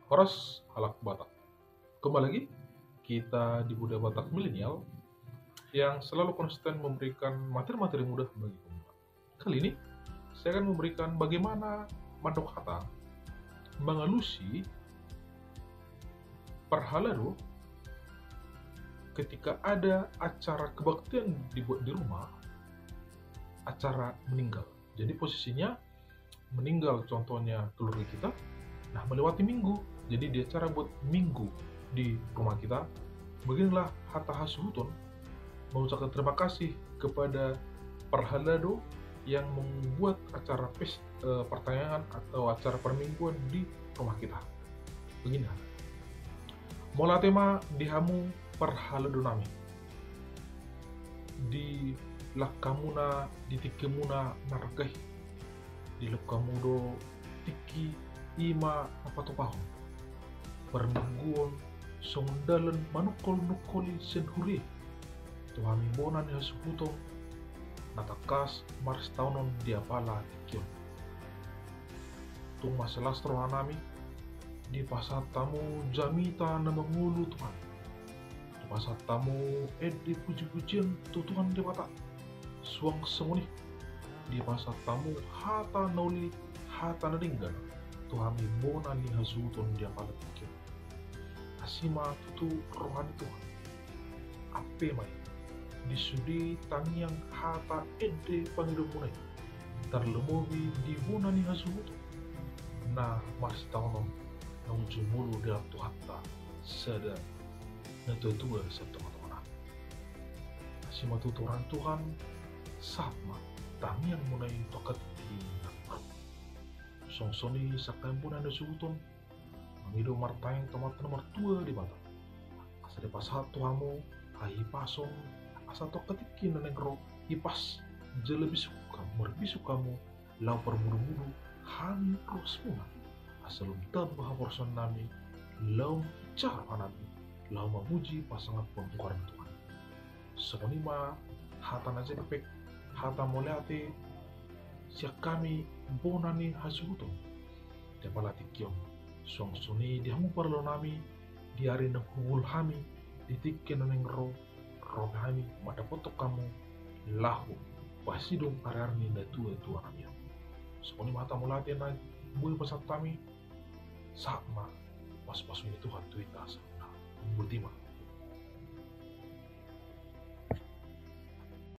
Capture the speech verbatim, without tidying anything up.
Horas halak Batak. Kembali lagi kita di Budaya Batak Milenial yang selalu konsisten memberikan materi-materi mudah bagi pemula. Kali ini saya akan memberikan bagaimana mandok hata mengalusi parhalado ketika ada acara kebaktian dibuat di rumah, acara meninggal. Jadi posisinya meninggal contohnya keluarga kita, nah melewati minggu, jadi dia acara buat minggu di rumah kita. Beginilah hata hasuhuton mengucapkan terima kasih kepada parhalado yang membuat acara pes, eh, partangiangan atau acara parmingguan di rumah kita. Begini hata. Mauliate ma di hamu parhalado nami. Di langkamuna, di tingkimuna na rongga i. Di langkamu do tingki i ma na patupahon. Parmingguon songon dalan manungkol-nungkoli sian huria i. Tu hami bona ni hasuhuton na tangkas marsitaonon di apala tingki on. Tung mansai las roha nami, dipasahat hamu jamita na mangolu Tuhan. Dipasahat hamu ende puji-pujian tu Tuhan Debata. Suang songon i, dipasahat hamu hata na uli, hata na denggan tu hami bona ni hasuhuton di apala tingki on. Asi ma tutu roha ni Tuhan. Ampe ma i di sude tangiang hata ende pangidoanmuna i, tarlumobi di bona ni hasuhuton na marsitaonon na jumolo di dalam Tuhanta sada na tua-tua sian tonga-tonga nami. Asi ma tutu roha ni Tuhan, sahat ma tangiangmuna i tu angka tingki na ro. Songon i sangkamion bona ni hasuhuton, mangido martangiang tu Amanta na martua Debata, asa dipasahat tu hamu hahipason, asa tu angka tingki na naeng ro hipas jala bisuk hamu, marbisuk hamu laho parmudu-mudu hami ruasmuna, asa lobi tamba haporseaon nami, laho mansai roha nami laho mamuji pasangaphon goar ni Tuhan. Songon i ma hata na jadi pek, hata mauliate sian hami bona ni hasuhuton di apala tingki on. Songon i di hamu parhalado nami, di ari na hurang hami, di tingki na naeng ro, ro hami mandapothon hamu laho pasidung ari-ari ni na tua-tua nami on. Songon i ma hata mauliate na boi pasahat hami, sahat ma pasupasu ni Tuhan tu hita saluhutna. Boti ma.